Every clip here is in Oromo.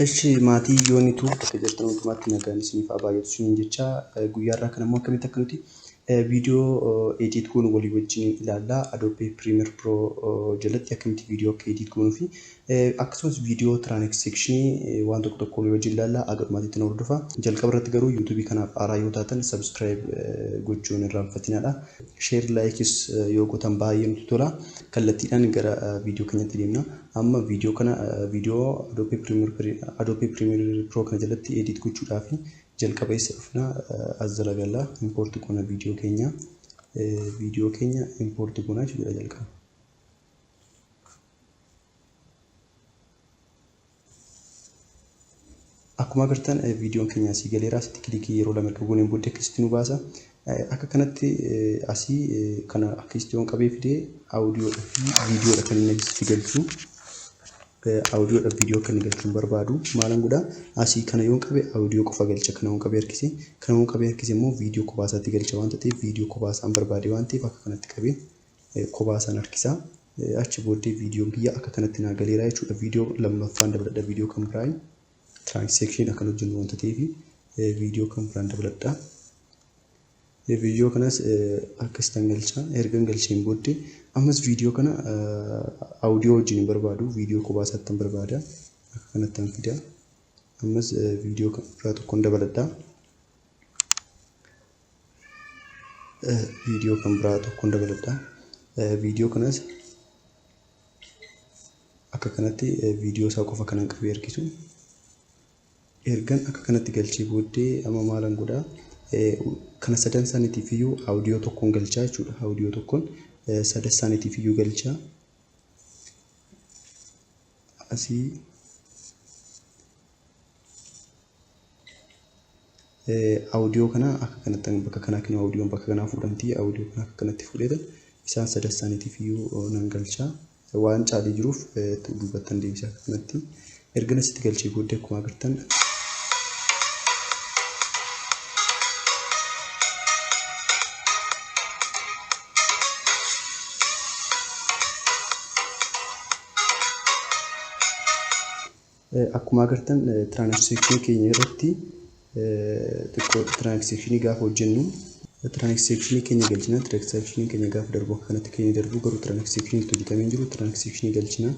Eshi maatii yoonitu bakka jirtan hundumaatti nagaan isiniif haa baay'atu isiniin jecha. Guyyaa irraa kan ammoo akkamitti akka nuti viidiyoo edit goonu walii wajjin ilaalla. Adobe Premiere Pro jalatti akkamitti viidiyoo akka edit goonuu fi akkasumas viidiyoo transaction waan tokko tokko walii wajjin ilaalla. Aga dhumaatitti nu hordofa. Jalqaba irratti garuu YouTube kanaaf haaraa yoo taatan subscribe gochuun irraanfatinaadha. Share likes yoo gootan baay'ee nutti tola. Kallattiidhaan gara viidiyoo keenyatti deemna. Amma viidiyoo kana viidiyoo Adobe Premiere Pro kana jalatti edit gochuudhaaf jalqaba eessa dhufna? As jala galla, import goona viidiyoo keenya. Viidiyoo keenya import goona jechuudha jalqaba. Akkuma agartan viidiyoon keenya asii galeera. Asitti kilikii yeroo lama erga gooneen booddee akkasitti nu baasa. Akka kanatti asii kana akkasitti yoon qabee fidee audiyoodha fi viidiyoodha kan inni asitti galchu. Audiyoodha viidiyoo akka inni galchu hin barbaadu. Maalan godhaa? Asii kana yoon qabe audiyoo qofa galcha. Kana yoon qabee harkise, kana yoon qabee harkise immoo viidiyoo kophaa isaatti galcha waan ta'eef viidiyoo kophaa isaan barbaade waan ta'eef akka kanatti qabee kophaa isaan harkisa. Achi booddee viidiyoon kiyya akka kanatti naa galeera jechuudha. Viidiyoo lammaffaan dabaladha, viidiyoo kan biraa transaction akkan hojjennu wanta ta'eef viidiyoo kan biraan dabaladha. Viidiyoo kanas akkasitti galcha. Erga galcheen booddee ammas viidiyoo kana audiyoo wajjin hin barbaadu. Viidiyoo kophaa isaatti hin barbaada. Akka kanatti hin fida. Ammas viidiyoo kan biraa tokkoon dabaladha. Viidiyoo kan biraa tokkoon dabaladha. Viidiyoo kanas akka kanatti viidiyoo isaa qofa kanan qabee harkisu. Ergan akka kanatti galchee booddee amma maalan godhaa? Kana sadan isaaniitiif iyyuu audiyoo tokkoon galchaa jechuudha. Audiyoo tokkoon sadan isaaniitiif iyyuu galchaa. Asii audiyoo kana akka kanatti bakka kanaa kennu, audiyoon bakka kanaa fuudhamti. Audiyoo kana akka kanatti fuudheeta isaan sadan isaaniitiif iyyuu nan galchaa. Waan caalee jiruuf duubattan deebisa akka kanatti. Erga asitti galchee booddee akkuma agartan transaction keenya irratti xiqqoo transaction gaafa hojjennu transaction keenya galchina. Transaction keenya gaafa darbu akka kanatti keenya darbu, garuu transaction itti hojjetamee hin jiru. Transaction galchina.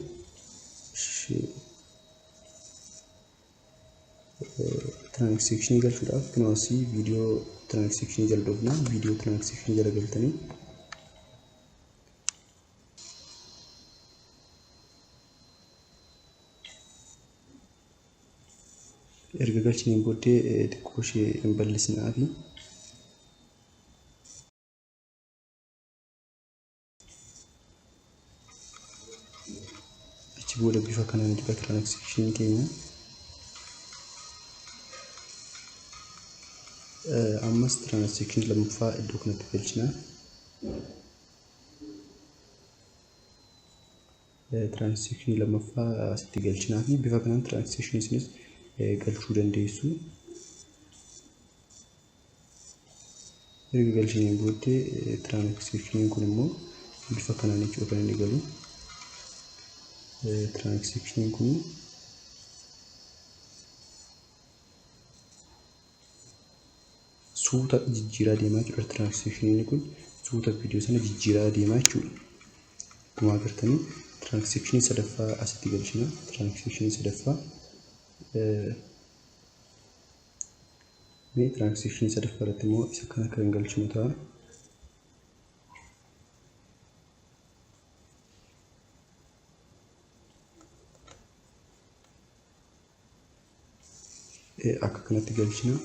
Transaction galchuudhaaf kunoo asii viidiyoo transaction jala dhufna. Viidiyoo transaction jala galtanii erga galchineen booddee xiqqoo ishee hin bal'isinaa fi achi booda bifa kanaan jira transaction keenya. Ammas transaction lammaffaa iddoo kanatti galchina. Transaction lammaffaa asitti galchinaa fi bifa kanaan transaction isinis galchuu dandeessu. Erga galchineen booddee transaction kun immoo bifa kanaan jechuudha kan inni galu. Transaction kun suuta jijjiiraa deemaa jechuudha. Transaction kun suuta viidiyoo sana jijjiiraa deemaa jechuudha. Akkuma agartanii transaction sadaffaa asitti galchina. Transaction sadaffaa mee transaction sadaffaa irratti immoo isa kana kan galchinu ta'a. Akka kanatti galchina.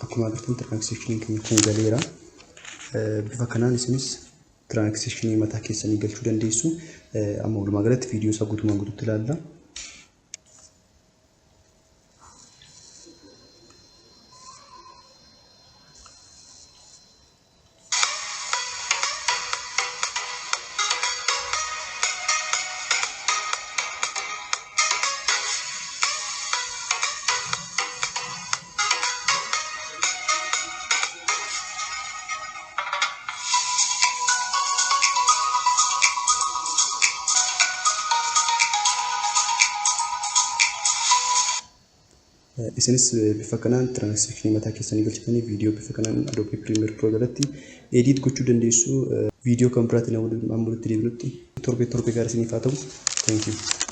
Akkuma agartan transaction keenya kun galeera. Bifa kanaan isinis transaction mataa keessanii galchuu dandeessu. Amma walumaa galatti viidiyoo isaa guutumaan guututti ilaalla. Isinis bifa kanaan transition mataa keessanii galchitanii viidiyoo bifa kanaan Adobe Premiere Pro jalatti edit gochuu dandeessu. Viidiyoo kan biraatiin amma walitti deebinutti torbee torbee gaarii isiniif haa ta'u. Thank you.